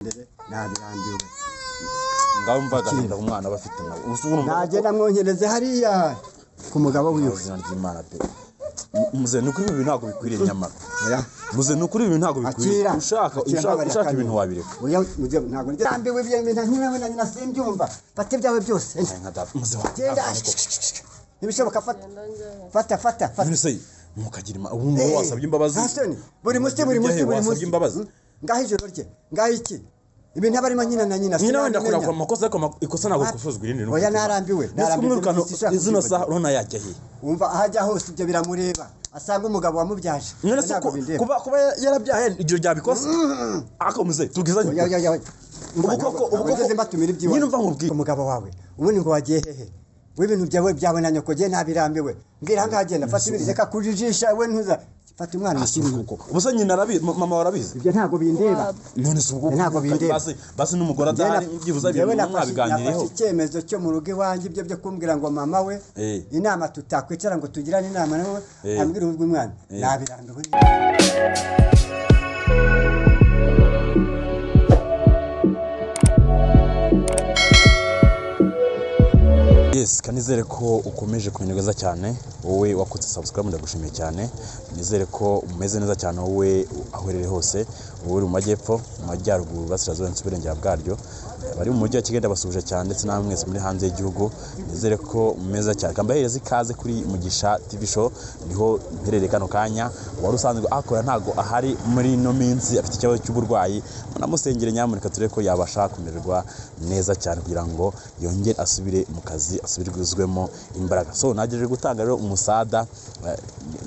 Mbere nabirambiwe. Ngaho mva agahinda umwana aba afite nawe urumva. Nagenda mwonkereze hariya ku mugabo wiwe. Izina ry'Imana pe, muze, ni ukuri ibi bintu ntabwo bikwiriye nyamara. Oya. Muze, ni ukuri ibi bintu ntabwo bikwiriye. Akira. Ushaka Akira, ushaka mbabarira ushaka kandi. Ibintu wabireka. Oya, muze, ntabwo ndambiwe ibyo bintu nkiwe na nyina, simbyumva. Fata ibyawe byose. Nka data, muze. Genda, ntibishoboka. Fata, fata, fata, fata. None se mukagira ubu ngubu wasabye imbabazi? Nta soni, buri munsi, buri munsi, buri munsi. Wasabye imbabazi? Ngaho ijoro rye, ngaho iki, ibintu aba arimo nyina na nyina. Nyina wenda sinabimenya. akora amakosa, ariko ikosa ntabwo rikosozwa irindi. Ni Oya, ukuri. narambiwe, Ndetse narambiwe, kumwirukana sinshaka izino kubyibagirwa. saha urabona yajya he? Wumva aho ajya hose ibyo biramureba, asanga umugabo wamubyaje. None se Ntabwo bindeba. kuba yarabyaye iryo ryabikosa? Ariko muze, tubwizanye Oya, ukuri. oya, oya. Ubu koko, ubu koko ngeze mbatumira iby'iwanyu. Nyine umva nkubwire. Umugabo wawe ubundi ngo wagiye hehe? W'ibintu byawe byawe na nyoko, jye nabirambiwe. Mbwira ahangaha, genda fata ibintu, reka kujijisha we, ntuza fata umwana umushyire inyuma. Ubu se nyina arabizi? Mama warabizi? Ibyo ntabwo bindeba. None se ubwo Ntabwo bindeba. Basi n'umugore adahari, byibuze Njyewe ibintu nafashe mwabiganiriyeho. icyemezo cyo mu rugo iwanjye, ibyo byo kumbwira ngo mama we, inama tutakwicara ngo tugirane inama nawe, ambwira ubwo umwana nabirambiwe. Yes, kanizere ko ukomeje kumenya neza cyane. Wowe wakoze subscribe, ndagushimiye cyane. Nizere ko umeze neza cyane wowe aho uherereye hose, wowe uri mu majyepfo, mu majyaruguru, burasirazuba ndetse uburengera bwaryo. Abari mu mujyi wa Kigali ndabasuhuje cyane, ndetse namwe mwese muri hanze y'igihugu, nizere ko mumeze cyane. Kambahereza ikaze kuri Mugisha TV Show, niho mperereye kano kanya. Wari usanzwe akora ntago ahari muri ino minsi, afite ikibazo cy'uburwayi, munamusengere nyamuneka, turebe ko yabasha kumererwa neza cyane kugira ngo yongere asubire mu kazi, asubizwemo imbaraga. So nagejeje gutanga rero umusada,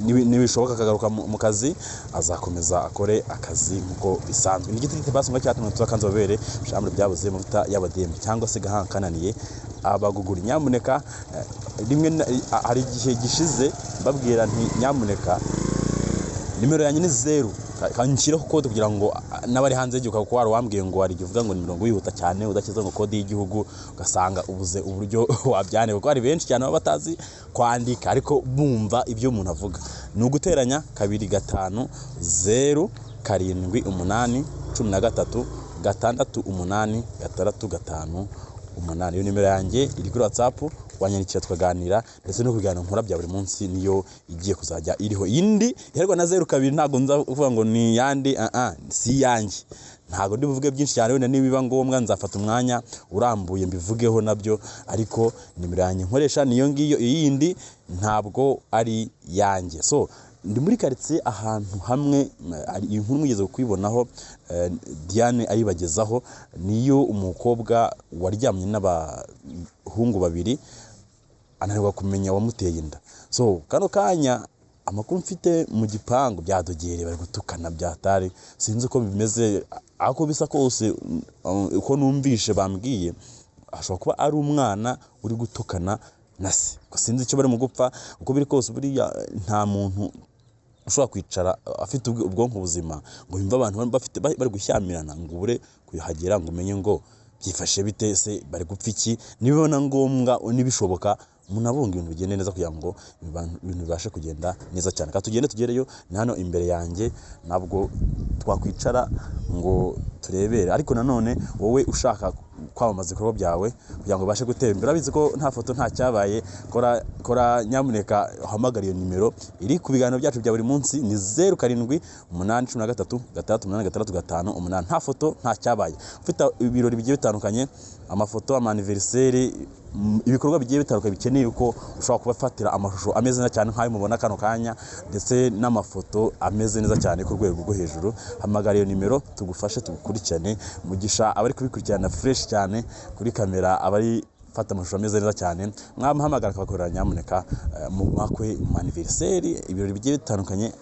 nibishoboka akagaruka mu kazi, azakomeza akore akazi nk'uko bisanzwe. Ni igiti basumba cyatumwe tuzakanze babere shambre byabuze amavuta y'abademu cyangwa se gahanga kananiye abaguguri. Nyamuneka, rimwe hari igihe gishize mbabwira nti nyamuneka nimero yanjye ni 0, kanshyiraho kode kugira ngo n'abari hanze y'igihugu, kuko wari wambwiye ngo hari igihe uvuga ngo ni mirongo wihuta cyane udashyize ngo kode y'igihugu, ugasanga ubuze uburyo wabyandika, kuko hari benshi cyane baba batazi kwandika ariko bumva ibyo umuntu avuga. Ni uguteranya 250 781 13 68 658. Iyo nimero yanjye iri kuri WhatsApp, wanyandikira tukaganira, ndetse no kuganira nkora bya buri munsi niyo igiye kuzajya iriho. Indi iherwa na 02 ntabwo nza kuvuga ngo ni yandi, ah ah, si iyanjye. Ntabwo ndi buvuge byinshi cyane, wenda nibiba ngombwa nzafata umwanya urambuye mbivugeho nabyo, ariko nimero yanjye nkoresha niyo ngiyo, iyindi ntabwo ari yanjye. So ndi muri karitsiye ahantu hamwe, hari inkuru mugeze kuyibonaho, Diane ayibagezaho, niyo umukobwa waryamye n'abahungu babiri ananirwa kumenya uwamuteye inda. So kano kanya amakuru mfite, mu gipangu byadogere, bari gutukana byatari, sinzi uko bimeze, ariko bisa kose, uko numvishe bambwiye, ashobora kuba ari umwana uri gutukana na se. Sinzi icyo bari mu gupfa. Uko biri kose buriya nta muntu ushobora kwicara afite ubwonko buzima ngo yumve abantu bafite bari gushyamirana ngo ubure kuhagera ngo umenye ngo byifashe bite se, bari gupfa iki. Niba na ngombwa nibishoboka munabunga ibintu bigende neza kugira ngo ibintu bibashe kugenda neza cyane. Ka tugende tugereyo, ni hano imbere yanjye, ntabwo twakwicara ngo turebere. Ariko nanone wowe ushaka kwamamaza ibikorwa byawe kugira ngo ubashe gutera imbere, urabizi ko nta foto nta cyabaye, kora kora nyamuneka uhamagare iyo nimero iri ku biganiro byacu bya buri munsi, ni 0781 13 68 658. Nta foto nta cyabaye, ufite ibirori bigiye bitandukanye, amafoto, ama anniversaire, ibikorwa bigiye bitandukanye bikeneye uko ushobora kubafatira amashusho ameze neza cyane nk'ayo mubona kano kanya, ndetse n'amafoto ameze neza cyane ku rwego rwo hejuru, hamagara iyo nimero tugufashe tugukurikirane. Mugisha abari kubikurikirana fresh cyane kuri kamera, abari fata amashusho ameze neza cyane, mwamuhamagara akabakorera nyamuneka, mu makwe, mu anniversaire, ibirori bigiye bitandukanye,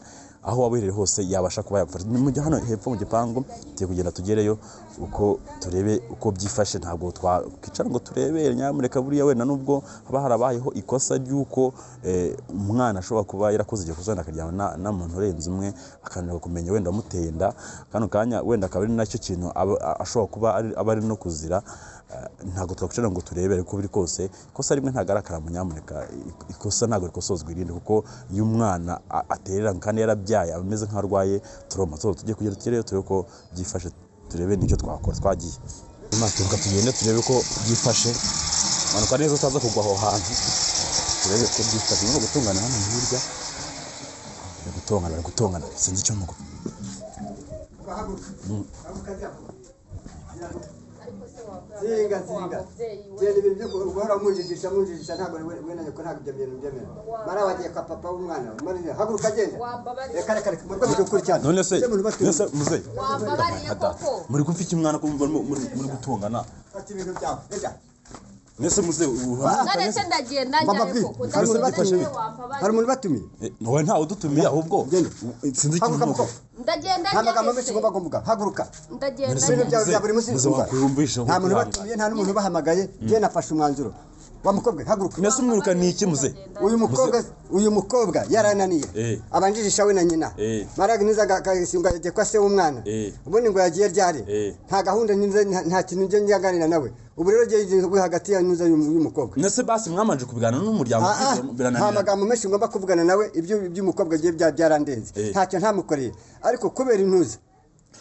aho waba uherereye hose yabasha kuba yagufasha. Ni mu hano hepfo mu gipangu, tugiye kugenda tugereyo uko turebe uko byifashe. Ntabwo twakwicara ngo turebere nyamuneka. Buriya wenda nubwo haba harabayeho ikosa ry'uko umwana ashobora kuba yarakoze iryo kosa, wenda akaryama n'umuntu urenze umwe, akananirwa kumenya wenda wamuteye inda kano kanya, wenda akaba ari nacyo kintu ashobora kuba aba ari no kuzira. Ntabwo twakwicara ngo turebere. Uko biri kose ikosa rimwe ntabwo ari akaramu nyamuneka, ikosa ntabwo rikosozwa irindi, kuko iyo umwana aterera kandi yarabyaye aba ameze nk'arwaye trauma. So tugiye kugenda tugereyo turebe uko byifashe. Turebe nicyo twakora. Twagiye Imana, tugende turebe ko byifashe. Manuka neza utaza kugwa aho hantu, turebe ko byifashe. Ni gutungana hano hirya, bari gutongana, bari gutongana, sinzi icyo nuko. Zinga zinga. Genda ibintu byo guhora munjijisha munjijisha, ntabwo we na nyoko ntabwo ibyo bintu byemera. Mara wagiye kwa papa w'umwana, mara haguruka genda. Reka reka reka murwo dukurikirana. None se none muze Wambabariye koko. Muri gupfa iki mwana ko muri gutongana? Fata ibintu byawe. Reka. Nese muze None se ndagenda njyayo koko. Hari umuntu batumiye? Wowe ntawe udutumiye ahubwo sinzi icyo nuko. Ndagenda njyayo. Nta magambo menshi ngomba kuvuga. Haguruka. Ndagenda. Ibintu byawe bya buri munsi. Nta muntu batumiye, nta n'umuntu bahamagaye. Njye nafashe umwanzuro. Wa mukobwa haguruka. Nese umwiruka ni iki muze? Uyu mukobwa yarananiye. Abanjijisha we na nyina. Maraga niza akasinga yagiye kwa se w'umwana. Ubundi ngo yagiye ryari? Nta gahunda nize, nta kintu nje nganira nawe. Ubu rero ngiye hagati ya nuza y'umukobwa. Nese basi mwamanje kubigana n'umuryango birananira. Nta magambo menshi ngomba kuvugana nawe, ibyo by'umukobwa giye byarandenze. Ntacyo ntamukoreye. Ariko kubera intuza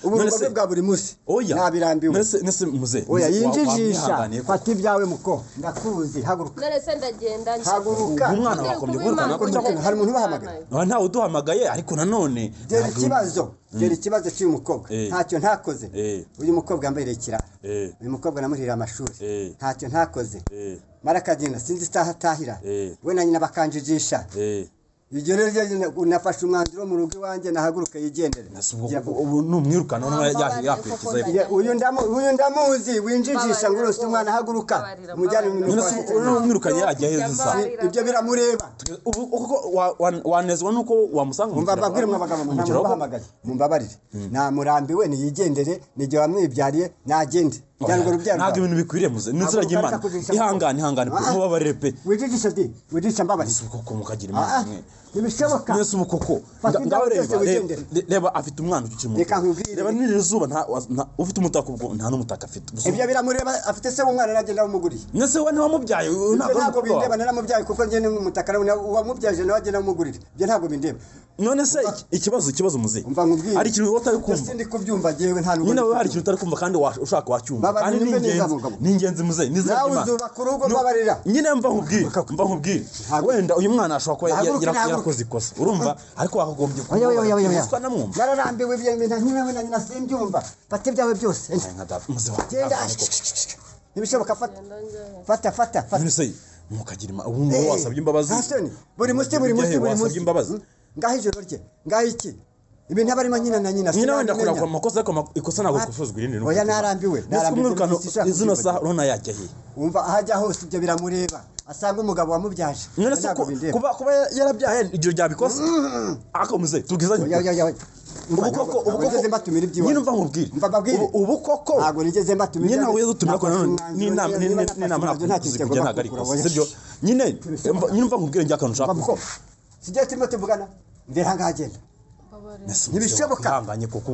ubu bwa buri munsi nabirambiwe. Nese muze. Oya yinjijisha, fata ibyawe muko. Ndakuzi haguruka. None ndagenda njye. Haguruka. Umwana wakombye guhurukana ko hari umuntu bahamagaye. Ntawe uduhamagaye ariko nanone dore ikibazo. Dore ikibazo cy'uyu mukobwa. Ntacyo ntakoze. Uyu mukobwa yambaye ikirara. Uyu mukobwa namurira amashuri. Ntacyo ntakoze. Marakagenda sinzi isaha atahira. We na nyina bakanjijisha. Ibyo rero nafashe umwanzuro mu rugo iwanjye nahaguruka yigendere. Ubu numwirukana none yakwikiza. Uyu ndamuzi winjijisha ngo urose umwana haguruka. Mujyane mu numwirukanye yajya heza. Ibyo biramureba. Ubu uko wanezwa nuko wamusanga mu mbabwire mwa bagabo ntamuhamagaye. Mumbabarire. Namurambiwe niyigendere, nijye wamwibyariye nagende. Ntabwo ibintu bikwiriye muze. N'inzira y'Imana. Ihangane ihangane mubabarire pe. Wijijisha di, wijijisha mbabarire. Koko mukagira Imana mwe. Ntibishoboka. Nese umukoko. Ngaho reba afite umwana ukiri muto. Reba n'iri zuba nta ufite umutaka ubwo nta n'umutaka afite. Ibyo biramureba afite se w'umwana nagenda amuguriye. Nese we ntiwamubyaye ntabwo bindeba naramubyaye kuko njye n'umutaka wamubyaje nawe agenda amugurira. Ibyo ntabwo bindeba. None se ikibazo muze. Hari ikintu utari kumva. Sindi kubyumva jewe nta n'ubwo. Nyine hari ikintu utari kumva kandi ushaka wacyumva. Kandi ni ingenzi muze. Nawe uzubaka urugo mbabarira. Nyine mva nkubwire. Wenda uyu mwana ashobora kuba yarakoze ikosa. Urumva ariko wakagombye kumva. Namwumva. Nararambiwe ibyo bintu nyine na nyina simbyumva. Fata ibyawe byose. Genda. Ntibishoboka fata. Fata fata fata. None se mukagira ubu ngo wasabye imbabazi. Buri munsi buri munsi buri munsi. Ngaho ijoro rye, ngaho iki? Ibintu abarimo nyina na nyina. Nyina wenda kora amakosa ariko ikosa ntabwo kosozwa irindi. Oya narambiwe, narambiwe. Izino saha urona yajya he? Umva ahajya hose ibyo biramureba. Asanga umugabo wamubyaje. None se kuba yarabyaye ibyo byabikosa? Ako muze tubwizanye. Ubu koko nigeze mbatumira ibyiwa. Nyine umva nkubwire. Ubu koko ntabwo nigeze mbatumira. Nyine ntabwo utumira ko nanone n'inama ntabwo ntabwo ariko sibyo. Nyine umva nkubwire njya akantu ushaka. Sijye turimo tuvugana ndera ngagenda. Ntibishoboka.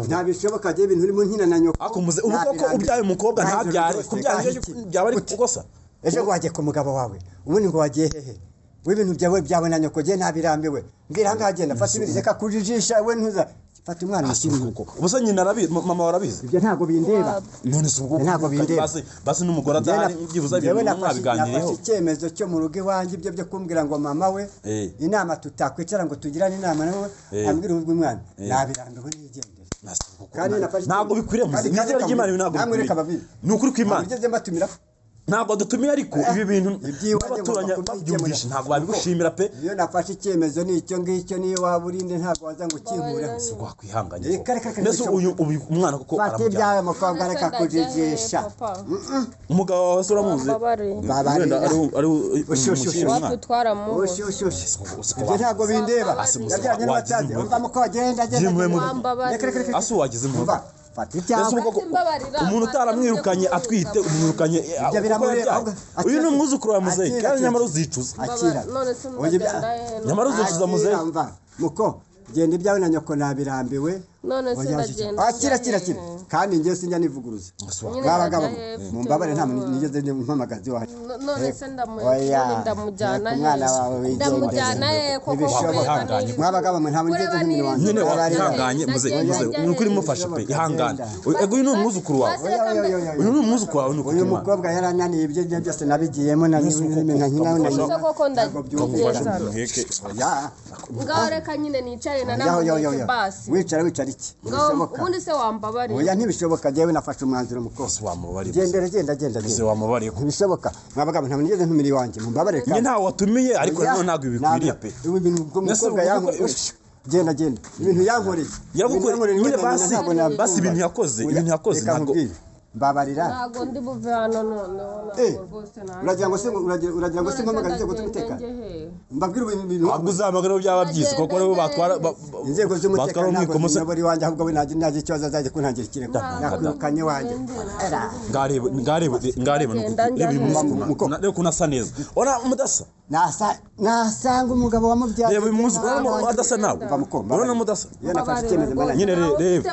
Ntabishoboka je ibintu urimo nkina na nyoko. Ako muze ubu koko ubyaye umukobwa ntabyare kubyara byaba ari kukosa. Ejo ngo wagiye ku mugabo wawe ubundi ngo wagiye hehe? W'ibintu byawe byawe na nyoko je ntabirambiwe. Mbwira ngagenda fata ibintu reka kujijisha we ntuza fata umwana mushyire kuko. Ubusa nyina arabizi mama warabizi. Ibyo ntabwo bindeba. None se ubwo ntabwo bindeba. Basi n'umugore adahari byibuza ibintu mwabiganireho. Nafashe icyemezo cyo mu rugo iwanjye ibyo byo kumbwira ngo mama we inama tutakwicara ngo tugirane inama nawe ambwira ubwo umwana nabirambiwe nigendere. Ntabwo bikwiriye muze. N'izina ry'Imana ntabwo bikwiriye. Ni ukuri kw'Imana. Nigeze mbatumira. Ntabwo dutumiye ariko ibi bintu n'abaturanyi babyumvishe ntabwo babigushimira pe. Iyo nafashe icyemezo ni icyo ngicyo niyo waba urinde ntabwo waza ngo ukinkureho. Si wakwihanganye. Mbese uyu umwana koko aramujyana. Fata ibyawe mukobwa reka kujijisha. Umugabo wawe se uramuzi? Wenda ari Ibyo ntabwo bindeba. Yabyaranye n'abatazi. Umva mukobwa genda genda. Ase wagize impuhwe. Umuntu utaramwirukanye atwite umwirukanye uyu ni umwuzukuru wa muzehe kandi nyamara uzicuza. Nyamara uzicuza muzehe. Muko genda ibyawe na nyoko nabirambiwe None se ndagenda. Akira akira akira. Kandi ngiye sinjya nivuguruza. Mwabagabo mumbabare nta nigeze mpamagaza iwanjye. None se ndamujyana he? Ndamujyana he koko? Mwabagabo mwe ntabwo nigeze ntumira iwanjye. Nyine wihanganye muze nukuri mufashe pe ihangane. Ego uyu ni umwuzukuru wawe. Uyu ni umwuzukuru wawe nuko. Uyu mukobwa yarananiye ibyo byose nabigiyemo na nka nyina na koko ndagenda. Ngaho reka nyine nicare na namuheke basi. Wicara wicara iki? Ntibishoboka. Ubundi se wambabariye? Oya ntibishoboka jewe nafashe umwanzuro mukobwa. Wamubariye. Gendera genda genda genda. Wamubariye. Ntibishoboka. Mwabagabo ntabwo nigeze ntumira iwanjye mumbabare kandi. Nyine ntawe watumiye ariko nanone ntabwo bikwiriye pe. Ibi bintu umukobwa yankoreye. Genda genda. Ibintu yankoreye. Yaragukoreye nyine basi basi ibintu yakoze ibintu yakoze ntabwo mbabarira. Ntabwo ndi buve hano noneho ntabwo rwose nanjye. Uragira ngo se uragira ngo se mpamagare inzego z'umutekano? Mbabwire ibintu ntabwo uzahamagara byaba byiza kuko aribo batwara inzego z'umutekano ntabwo ziyobora iwanjye ahubwo we ntagira ikibazo azajya kuntangira ikirego. Nakwirukanye iwanjye. Ngareba ngareba ngareba reba ukuntu asa neza. Ora mudasa. Nasanga umugabo wamubyaye. Reba uyu mwuzukuru adasa nawe. Urabona mudasa? Nyine reba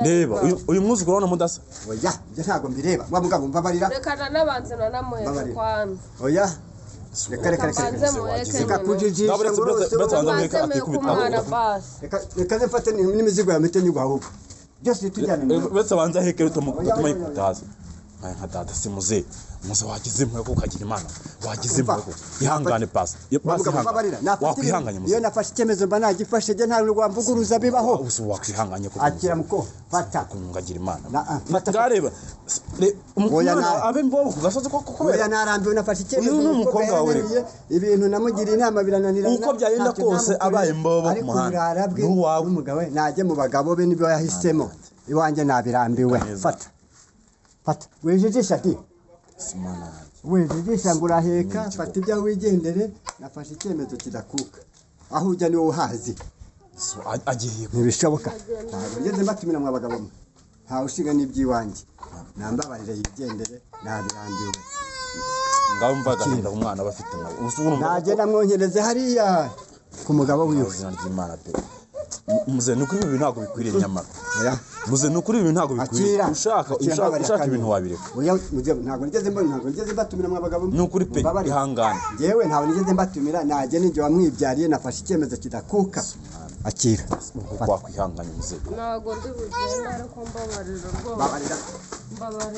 reba uyu mwuzukuru urabona mudasa? Oya ibyo ntabwo mbireba. Wa mugabo mbabarira. Reka nanabanze nanamuheke kwanza. Oya. Reka reka reka. Reka kujijisha. Reka reka mfate n'imizigo ya mite nyugwa ahubwo. Byose tujyane. Uretse abanza aheke utuma yikutaza. Nka data si muze muze wagize impuhwe kuko ukagira Imana wagize impuhwe ihangane pasi wakwihanganye muze iyo nafashe icyemezo mba nagifashe je nta rwamvuguruza bibaho ubu wakwihanganye kuko akira muko fata ngagira Imana ngareba umwana abe mbobo ku gasozi ko kubera oya narambiwe nafashe icyemezo uyu ni umukobwa wawe ibintu namugiriye inama birananirana uko byagenda kose abaye mbobo ku muhanda n'uwawe umugabo najye mu bagabo be nibyo yahisemo iwanjye nabirambiwe fata fata wijijisha ati wijijisha ngo uraheka fata ibyo wigendere nafashe icyemezo kidakuka aho ujya niwowe uhazi ntibishoboka ntabwo ngeze mbatumira mwa bagabo mwe ntawe ushinga n'iby'iwanjye nambabarire yigendere nabirambiwe ngaho mva agahinda umwana aba afite nawe nagenda mwonkereze hariya ku mugabo wiwe izina ry'Imana pe muze nukuri ibi ntabwo bikwiriye nyamara muze nukuri ibi ntabwo bikwiriye ushaka ushaka ibintu wabireka oya ntabwo nigeze mbona ntabwo nigeze mbatumira mwa bagabo nukuri pe ihangane yewe ntabwo nigeze mbatumira najye ninjye wamwibyariye nafashe icyemezo kidakuka akira wakwihanganye muze ntabwo ndi bugende ariko mbabarira rwose mbabarira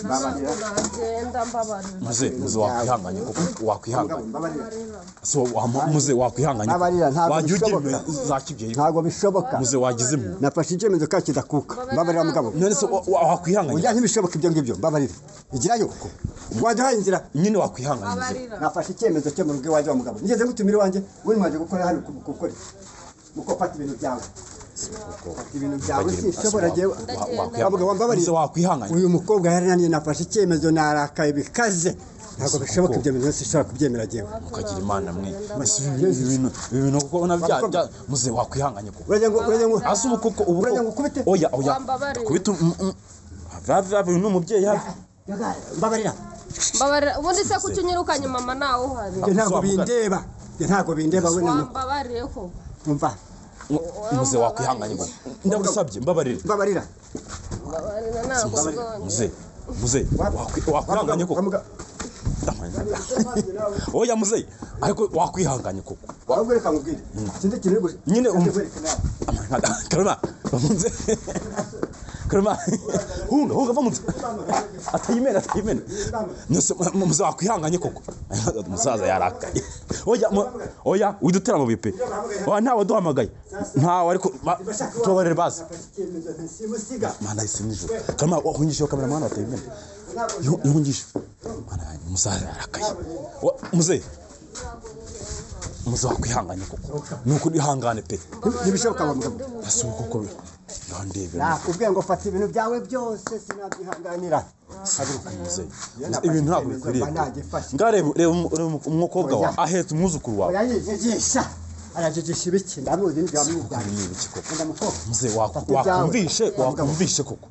mbabarira nagenda mbabarira muze muze wakwihanganye kuko wakwihanganye so muze wakwihanganye mbabarira ntabwo bishoboka za kibyeyi ntabwo bishoboka muze wagize impuhwe nafashe icyemezo ka kidakuka mbabarira mugabo none se wakwihanganye oya ntibishoboka ibyo ngibyo mbabarira igirayo waduhaye inzira nyine wakwihanganye muze nafashe icyemezo cyo mu rugo iwanjye wa mugabo nigeze ngutumira iwanjye ubundi mwaje gukora hano gukora uko fata ibintu byawe ibintu byawe sinshobora jewe wambabariye wakwihanganye uyu mukobwa yarananiye nafashe icyemezo narakaye bikaze ntabwo bishoboka ibyo bintu sinshobora kubyemera jewe ukagira Imana mwe ibintu ibintu kuko ubona bya muze wakwihanganye kuko uragira ngo uragira ngo asa ubu kuko ubu uragira ngo ukubite oya oya kubita vave uyu ni umubyeyi hafi mbabarira mbabarira ubundi se kuki unyirukanye mama nawe uhari ntabwo bindeba ntabwo bindeba we wambabariye ko umva muze wakwihanganye ngo ndagusabye mbabarira mbabarira mbabarira ntabwo muze muze wakwihanganye koko oya muze ariko wakwihanganye koko ahubwo reka nkubwire ikindi kintu uri nyine umva karama bamunze karama hunga hunga va munze atayimena atayimena muze wakwihanganye koko umusaza yarakaye oya oya widutera amabuye pe oya ntawe duhamagaye ntawe ariko tubabarire bazi mana isi nijoro karama wahungisha kamera mwana atayimena ihungisha mana umusaza yarakaye muze muze wakwihanganye koko nuko ihangane pe ntibishoboka wa mugabo asuko koko ndandebera nakubwiye ngo fata ibintu byawe byose sinabyihanganira haguruka muze ibintu ntabwo bikwiriye ngareba reba umukobwa wawe ahetse umwuzukuru wawe arajijisha arajijisha ibiki ndamuzi n'ibyo wamwibyaye ni ibiki koko muze wakumvishe wakumvishe koko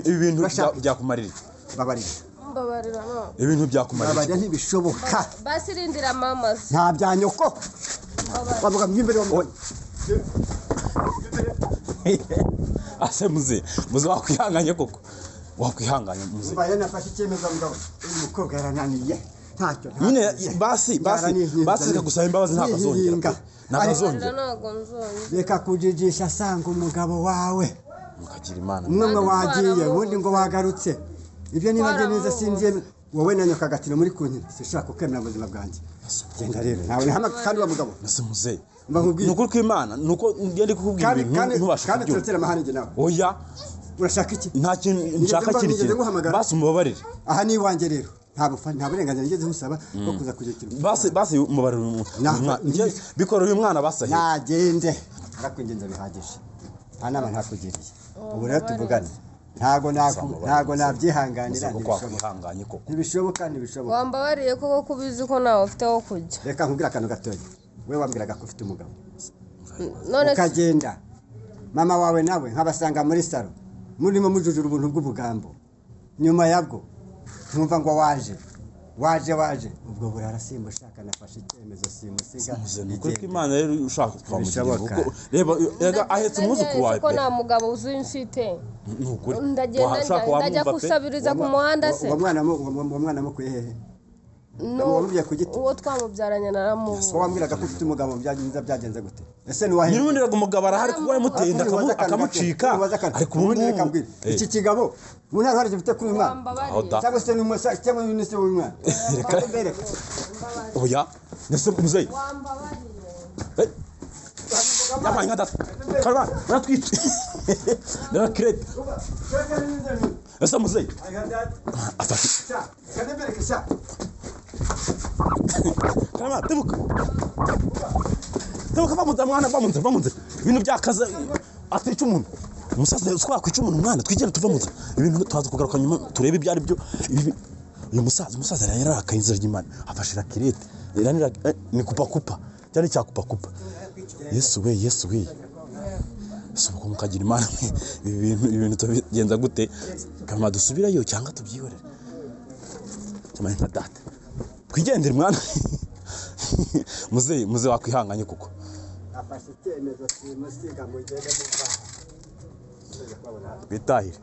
ibi bintu byakumarira mbabarira mbabarira ibintu byakumarira mbabarira ntibishoboka basi rindira mama nta bya nyoko wavuga imbere wa mugabo Ase muze wakwihanganye koko, wakwihanganye muze. Mbaye nafashe icyemezo mugabo, uyu mukobwa yarananiye ntacyo. Nyine basi reka gusaba imbabazi, ntabwo azongera, ntabwo azongera. Ntabwo nzongera. Reka kujijisha, asanga umugabo wawe mukagira imana. Umwe ngo wagiye, ubundi ngo wagarutse. Ibyo niba neza sinzi wowe na nyoka gatino muri kunkina, sinshobora kukemera mu buzima bwanjye. Genda rero ntawe nahama kandi wa mugabo. Ese muze, Mba nkubwiye. ni ukuri kw'Imana, ni uko ngenda kukubwira ibintu ntubashe kandi kubyumva. turatera amahane njye nawe. Oya. Urashaka iki? Nta kintu nshaka kindi Nigeze kintu. nguhamagara? Basi umubabarire. Aha ni iwanjye rero, nta burenganzira nigeze nkusaba bwo kuza kugira ikintu. Basi umubabarire uyu mwana. Bikora uyu mwana basi ahe. Nagende, narakwinginze bihagije, nta nama ntakugiriye. Ubu rero tuvugane, ntago ntago nabyihanganira. Muze, kuko wakwihanganye koko. Ntibishoboka, ntibishoboka. Wambabariye koko, ko ubizi ko ntawe ufite wo kujya. Reka nkubwire akantu gatoya. We wambwiraga ko ufite umugabo None se ukagenda, mama wawe nawe nkabasanga muri salo murimo mujujura ubuntu bw'ubugambo. Nyuma yabwo nkumva ngo waje waje waje, ubwo burara simushaka. Nafashe icyemezo, simusiga. Muze, ni ukuri kw'Imana rero, ushaka twamugira Ntibishoboka. kuko reba rega ahetse umwuzukuru wawe ko pe. nta mugabo uzi mfite. Ni ukuri. Ndagenda Washaka ndajya wamwumva pe. gusabiriza ku muhanda se? Uwo mwana mukuye hehe? No, Wamubyaye ku giti? uwo twamubyaranye naramubuze. Ko wambwiraga ko ufite umugabo, byagenze byagenze gute? Ese ni wahe? Nyir'ubundi rega umugabo arahari kuko yamuteye inda akamucika, ariko ubu ngubu iki kigabo mu nta ruhare gifite kuri uyu mwana. Aho da. Wambabariye. Cyangwa se ni umusa cyangwa ni se w'uyu mwana. Reka. Mbereka. Oya, ndetse muzeyi. Wambabariye. Yabaye nka data karabana baratwica rero kirete. Ese muzeyi afashe karabana, tebuka tebuka, va mu nzira mwana, va mu nzira, va mu nzira. Ibintu byakaze atwica umuntu, umusaza twakwica umuntu mwana. Twigere tuva mu nzira, ibintu tuhaza kugaruka nyuma turebe ibyo ari byo. Uyu musaza yari yararakaye inzira ry'Imana, afashe rakirete ni kupa kupa cyane cya kupa kupa. Yesu we, Yesu we, ese ubwo mukagira Imana, ibi bintu tubigenza gute? Kama dusubirayo cyangwa tubyihorere? Cyangwa nka data twigendere mwana. Muze wakwihanganye kuko Afashe icyemezo, simusiga, mugende muva. Twitahire.